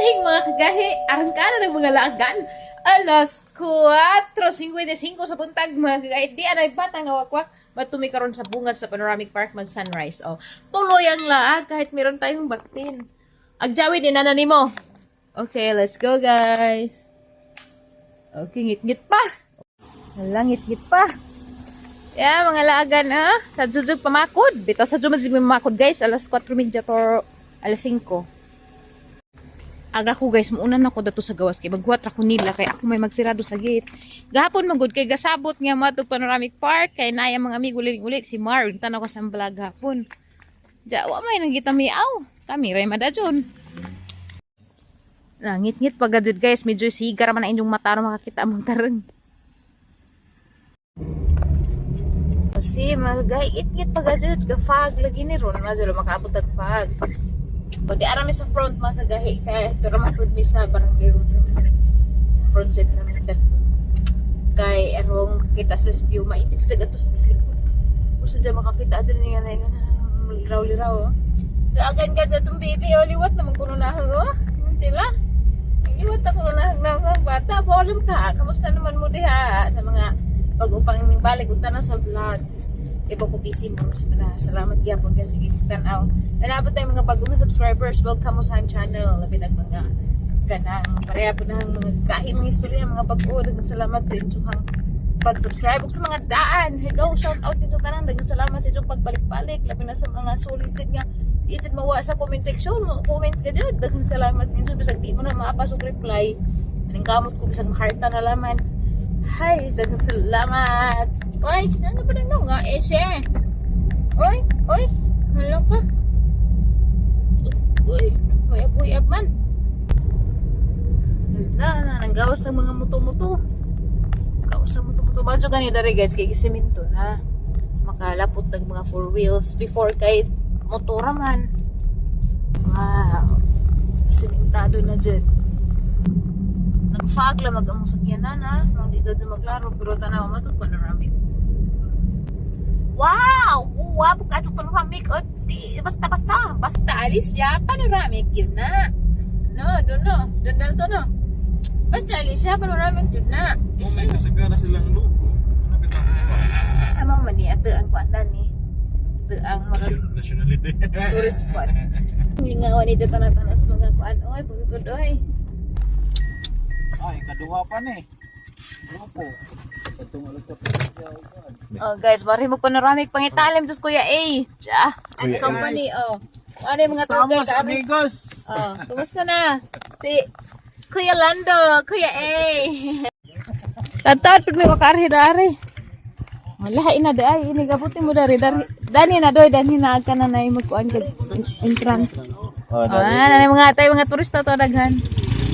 Morning, mga kagahi! Arangkada ng mga laagan! Alas 4:55 sa buntag, mga kagahi. Di anay batang nawakwak. Matumi karon sa bungad sa Panoramic Park mag sunrise. Oh, tuloy ang laag kahit meron tayong baktin. Agjawi din na nimo. Okay, let's go, guys. Okay, ngit-ngit pa. Hala, ngit-ngit pa. Yeah, mga laagan ah. Sa jujug pamakod. Bitaw sa jujug pamakod, guys. Alas 4:30 to alas 5. Aga ko, guys, muuna na ko dato sa gawas kay maghuwat ra ko nila kay ako may magsirado sa gate. Gahapon man gud kay gasabot nga moadtog Panoramic Park kay naay ang mga amigo ulit ulit si Mar, tan ko sa vlog hapon. Ja, wa may nangita miaw. Kami ray madadyon. Nangit-ngit pa gadud, guys, medyo sigar man na inyong mata aron makakita among tarong. Kasi mga guys, it-ngit pa gadud, ga-fog lagi ni ron, madyo makaabot og fog. O di arami sa front, mga kagahi, kay ito raman pud mi sa barangay road raman. Front side raman dito. Kay arong kita sa view, maitik sa gatos sa likod. Gusto dyan makakita din nga na nga liraw-liraw. Oh. Daagan ka dyan itong baby, oh, liwat naman kuno na oh. Yun sila. Liwat ako na ang bata. Bolam ka. Kamusta naman mo diha sa mga pag-upang ining balik ug tanaw sa vlog? Iba ko busy mo sa mga salamat gyapon kasi tanaw. Nanabot tayo mga bagong subscribers. Welcome mo sa aming channel. Labi nag mga kanang pareha po na ang mga kahi mga istorya mga bag-o. Daghang salamat sa inyong pag-subscribe ug sa mga daan. Hello, shout out ninyo tanan. Daghang salamat sa inyong pagbalik-balik. Labi na sa mga solid gud nga di jud mawa sa comment section. Mo comment ka jud. Daghang salamat ninyo bisag di mo na maapasok reply. Aning kamot ko bisag maharta na laman. Hi, daghang salamat. Oy, ano ba nang nga eh siya? Oy, oy, hala ka. Uy, uyab-uyab man. Hala, na, nanggawas ng mga muto-muto. Gawas ng muto-muto. Medyo gani dari, guys, kay gisemento na. Makalapot ng mga four wheels. Before kay motora man. Wow. Sementado na dyan. Nag-fog lang mag among sakyanan ha. Nang di ka dyan maglaro pero tanaw mo ito panoramic. Wow! Guwapo ka ito panoramic. O, di, basta basta. Basta alis siya. Panoramic yun na. No, doon no. Doon na to no. Basta alis siya. Panoramic yun na. Oh, may kasagara silang logo. Ano kita pa? Amang mani ato ang kuan ni. Ito ang mga Nationality. Tourist spot. Lingawan ito tanatanos mga kuan. Oy, bungkod oy. Ay, kaduha pa ni. Grupo. Katong alagta pa siya og kuan. Oh guys, mari mo panoramic pangitalim dos Kuya A. Tsa. Kuya A. Company oh. Ano yung mga tour guide? Estamos amigos. Oh, kumusta na? Si Kuya Lando, Kuya A. Tatad pud may wakarhi dari. Wala ina di ay ini gabuti mo dari dari. Dani na doy, dani na ka na na magkuan kag entrance. Oh, Ah, na mga tayo mga turista to daghan.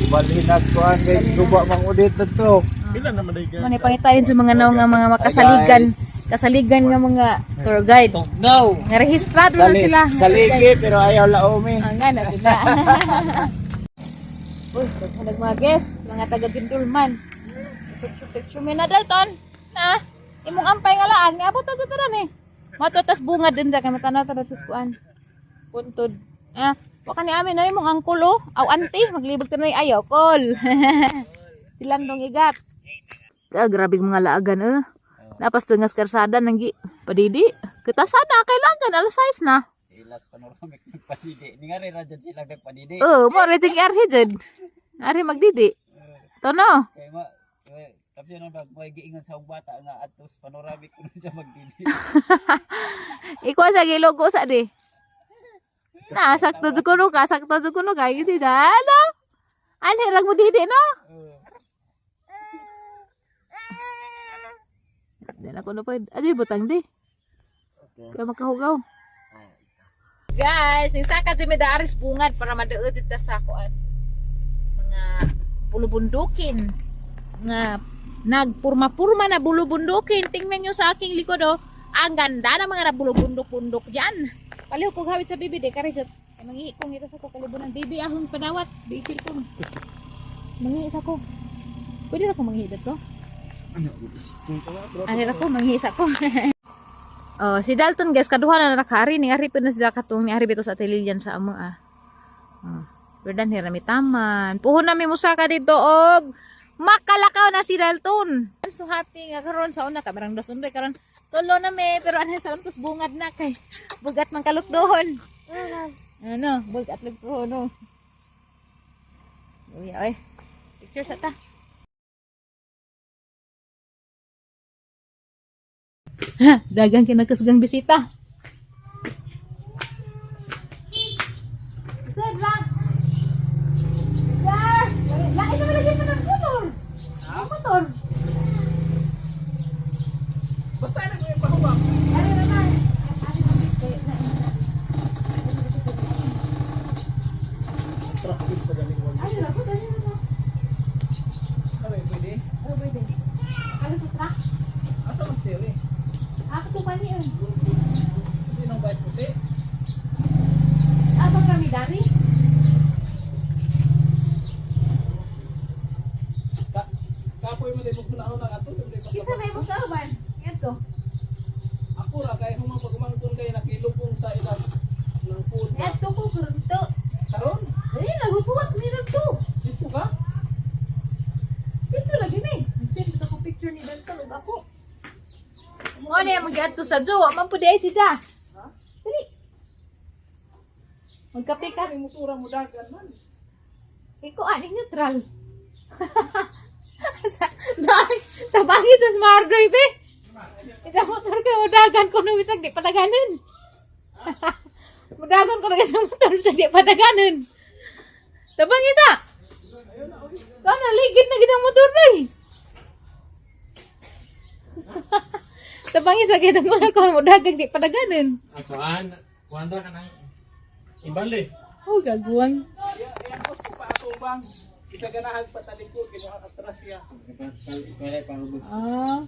Ibalhin na kuan kay guba mang udit to. Pila naman day guys? Mani pangitayon sa mga naw nga mga makasaligan, kasaligan nga mga tour guide. No. Nga rehistrado na sila. Saligi pero ayaw laomi. Ah, nga na sila. Uy, daghan mga guest, mga taga Gindulman. Picture picture may na Dalton. Na, imong ampay nga laag niabot ta sa tanan eh. Mato tas bunga din ja kay matanaw ta datos kuan. Puntod. Ah, wa ka ni amin na imong angkol oh. Aw auntie, maglibog ta na ayaw kol. Silandong igat. Sa grabe mga laagan eh. Napas tungas karsada nanggi padidi. Kita sana kailangan alas 6 na. Ilas panoramic nagpadidi. Ni nga ra jud sila nagpadidi. Oh, mo rin sing arhi jud. Arhi magdidi. Tono. Kay ma tapos yun ang may giingon sa akong bata nga atos panoramic kuno siya magdidi. Ikaw sa gilogo sa di. Na sakto jud kuno ka, sakto jud kuno ka kasi ano? Anhi rag mo didi no? Di na kuno pa. Ajoy butang di. Kaya makahugaw. Guys, ning saka jud mi daaris bungad para maduod jud ta sa kuan. Mga bulubundukin. Nga nagpurma-purma na bulubundukin. Tingnan nyo sa aking likod oh. Ang ganda ng mga nabulubundok-bundok dyan. Palihog kog hawit sa bibi de kare jud. Ay mangihi kong ita sa ko kalibunan. Bibi ahong panawat, bi cellphone. Mangihi sa ko. Pwede ra ko manghihi dito? Ano? Ano ra ko manghihi sa ko. Oh, si Dalton, guys, kaduha na nakaari ni ari pa na siya katong ni ari bito sa Ate Lilian sa amo ah. Oh. Pero dan hirami taman. Puhon na mi musaka dito og makalakaw na si Dalton. I'm so happy nga karon sa una kamerang dos undoy karon. Tulo na mi pero ano sa lamtos bungad na kay bugat man kalukdohon. Ano, bugat lugdohon no. Uy, oy. Picture sa ta. Ha, dagang kinagkasugang bisita. Sir, lang. Sir! Lain naman lagi pa ng motor. Ang motor. Basta na ko yung pahuwang. Ano naman? Practice pa galing wag. Ano lang po, dali naman. Ano yung pwede? Ano pwede? Ano sa truck? Asa mas diri? Ako po pa niyon. Sinong vice puti? Ako kami dari. Ka kapoy mo din mo kunaon ang ato, di basta. Kinsa may mo kauban? Yan to. Ako ra kay humang pagumangkon kay nakilupong sa ilas ng food. Yan to ko kurunto. Karon, Dali nagupuwat ni to. dito ka? Dito lagi ni. Nag-send ko picture ni Dalton ug ako. Mo na yung mag-adto sa jowa, man pud ay si Ja. Dali. Magkape ka. Ang motora mo dagan man. Ikaw ani neutral. Sa daan, tabangi sa smart drive eh. Isa motor kay mudagan ko nung bisag di pataganan. Mudagan ko na sa motor bisag di pataganan. Tabangi sa. Kana ligid na gid ang motor day. Tabangi sa gid ang motor ko mudagan di pataganan. Atuan, kuan ra ka nang ibali. Oh, gaguang. Ya, ya ko pa ato bang. Isa ganahan patalikod kinuha atras siya. Ah.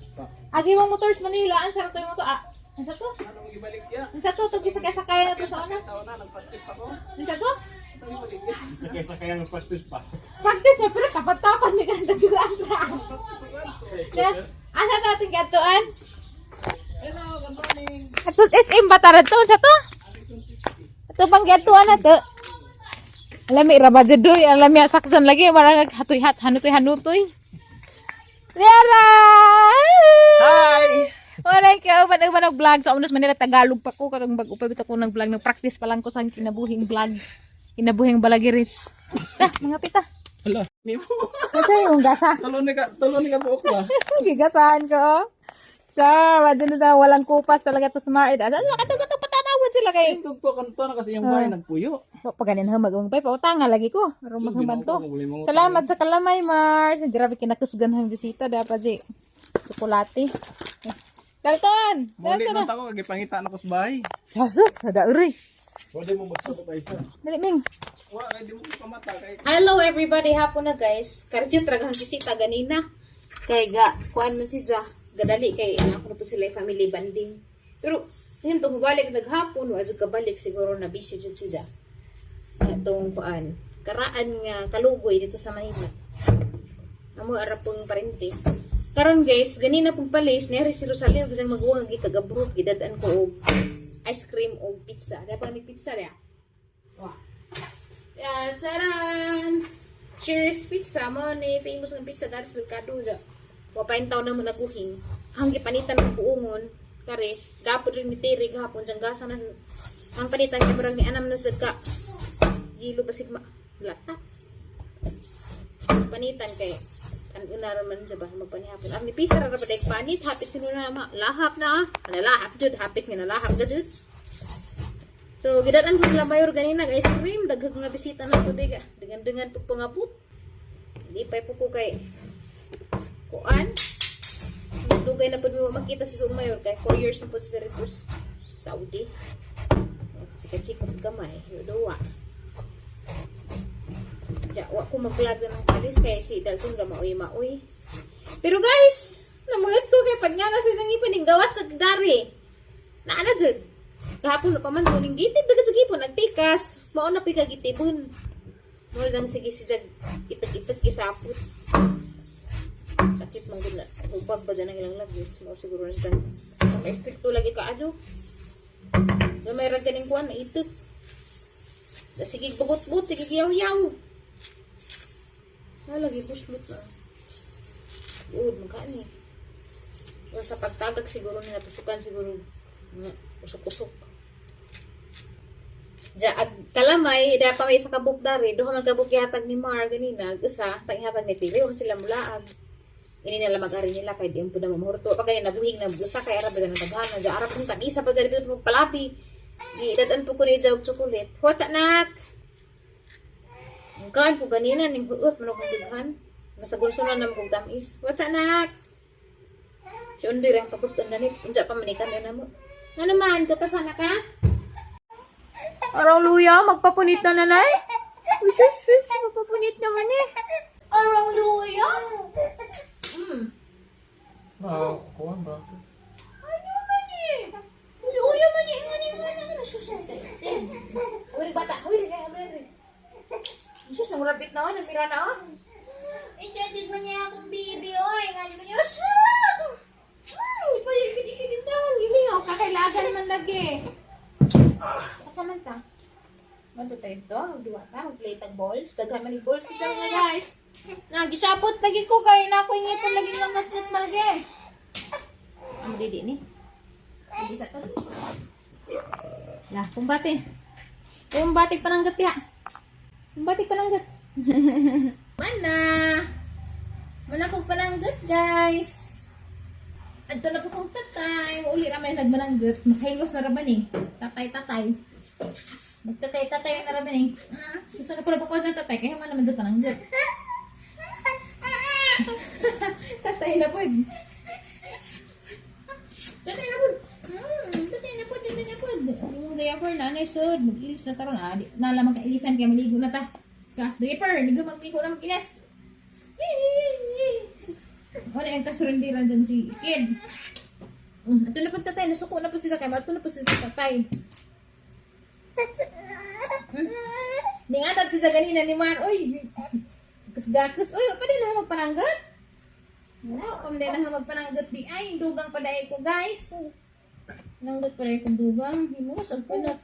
Agi mong motors Manila, ang sarap to yung motor. Ah, ang sarap to? Anong ibalik ya? Ang sarap to, to gisakay-sakay na to sa una. Sa una nagpractice pa ko. Ang sarap to? Anong ibalik ya? Sakay-sakay ang practice pa. Practice pa, pero tapat-tapat may ganda dugaan ra. Practice pa ko. Yes. Asa natin gatuan? Hello, good morning. Atos SM ba tara to? Sa to? Ato bang gatuan na to? Alami ra ba jud doy? Alami saksan lagi wala naghatoy hat hanutoy hanutoy. Yara! Hi. Wala ka uban uban og vlog sa Unos Manila Tagalog pa ko karong bag-o pa bitaw ko nag vlog, nag-practice pa lang ko sa kinabuhing vlog. Kinabuhing balagiris. Ta, mga pita. Hala, ni mo. Kasi yung gasa. Tulo ni ka buok ba? Gigasahan ko. Oh. Sir, wadyan na walang kupas talaga to smart. Asa kato patanawon sila kay. Tugto kan pa na kasi yung bahay nagpuyo. Wa pa ganin ha magungpay pautanga lagi ko. Aron maghuman to. Salamat sa kalamay, Mars. Grabe kinakusgan ang bisita dapat di. Tsokolate. Eh, Dalton! Muli Dalton! man ta ko kay gipangita na ko sa bahay. Sasus, sada uri. Pwede mo magsabot ay isa. Dali, Ming. Wa kay di mo ko pamata kay Hello everybody, hapon na guys. Karjut raghang bisita ganina. Kay ga kuan man si Ja, gadali kay anak ko na po sila family banding. Pero yun to mubalik naghapon wa jud kabalik siguro na busy jud si Ja. Atong kuan, karaan nga kalugoy dito sa Manila. Amo ara pong parente. Karon guys, ganina pong palis ni si Rosario gusto maguwang gitag abroad gidad-an ko og ice cream og pizza. Dapat may pizza diya. Wah. Yeah, taran! Cheers pizza mo ni famous ng pizza dahil sa merkado da. Wapain taon na mo naguhing. Ang gipanitan ng buongon kare dapat rin ni Terry gahapon diyang gasa na ang panitan niya murag ni anam na sad ka gilo basig ma lata panitan kay kan una ra man siya ba magpanihapon ang ni pisa ra ba dek panit hapit sino na ma lahap na ah nalahap jud hapit nga nalahap jud. So, gidatan ko sila mayor ganina ice cream, daghang nga bisita na ko diga. Dengan-dengan pug pangaput. Lipay po ko kay kuan. Dugay na pud mo makita si Sung Mayor kay 4 years na po si Ritus Saudi. Chika-chika pud gamay, duwa. Ja, wa ko mag-vlog na ng Paris kay si Dalton gamaoy-maoy. Pero guys, namulat ko kay pag nga na sa isang ipon, ning gawas nagdari. Naana jud. Kahapon pa man ko ning gitib dagat sa gipon nagpikas. Mao na pika gitibon. Mo lang sige si jag itag-itag gisapot. Sakit man gud na hubag ba dyan ang ilang lagyos. Mao siguro na siya. Stricto lagi ka adyo. Gamay ra ganing kuan na itik. Sige bugot-but, sige yaw-yaw. Ah, lagi buslot na. Yun, magkaan eh. Or sa pagtagag siguro nila, tusukan siguro. Usok-usok. Ja, ag kalamay, da pa may isa ka buk dari, duha man ka buk gihatag ni Mar ganina, ag usa tang ihatag ni Tiri, wala sila mulaag. Ini nila mag-ari nila kay di ang pud na mamurto. Pag ganina buhing na usa kay ara ba na daghan na ara pong tamisa pa dali mo palabi. Gidad-an po ko ni og chocolate. What's nak? Ang kaan po ganina ning buot man akong dughan. Nasa bulso na naman kong tamis. What's nak? Si Undoy ra pagod na ni. Unsa pa man ikan na mo. Nga naman, katasan na ka? Arang luya, magpapunit na nanay. Uy, sus, sus, magpapunit naman eh. Arang luya. Ah, kuan ba? Ano man eh? Luya man eh. Ano ano ano sus, sus, sus. Uy, bata. Uy, kaya uy. Sus, nangurapit na oh, namira na oh. Enchanted man niya akong baby, oy. Nga naman niya, sus! Ay, palikid-ikid daw. Gimingaw, kakailagan man lagi. Asa man ta? 1, 2, 3, to. Magduwa ta. Mag-play tag balls. Daghan man ni balls sa mga guys. Nagisapot lagi ko kay na ako ingipon lagi nga ngat malagi. Ang didi ni. Bisa ta. Lah, kumbate. Kumbate pananggat ya. Kumbate pananggat. Mana. Mana ko pananggat, guys. Adto na po kong tatay. Uli ra man nagmananggat. Makahilwas na ra ba ni? Tatay, tatay. Magtatay-tatay na ra ba ni? Ah, gusto na pala po sa tatay. Kaya man naman sa pananggat. Tatay na po. Tatay na po. Tatay na po, tatay na po. Ang diaper na anay sud. Mag-ilis na taron. Ah, di, nala magkailisan kaya maligo na ta. Kas diaper, ligo magligo na mag-ilis. Wala yung kasurundiran dyan si Kid. Ito na po tatay, nasuko na po siya sa kay. Ito na po siya sa tatay. Ningatad siya sa ganina ni Mar. Uy, kasgakas. Uy, pwede na magpananggat. Wala, pwede na magpananggat di ay. Dugang pa dahil ko, guys. Nanggat pa dahil kong dugang. Himus, ang kunot.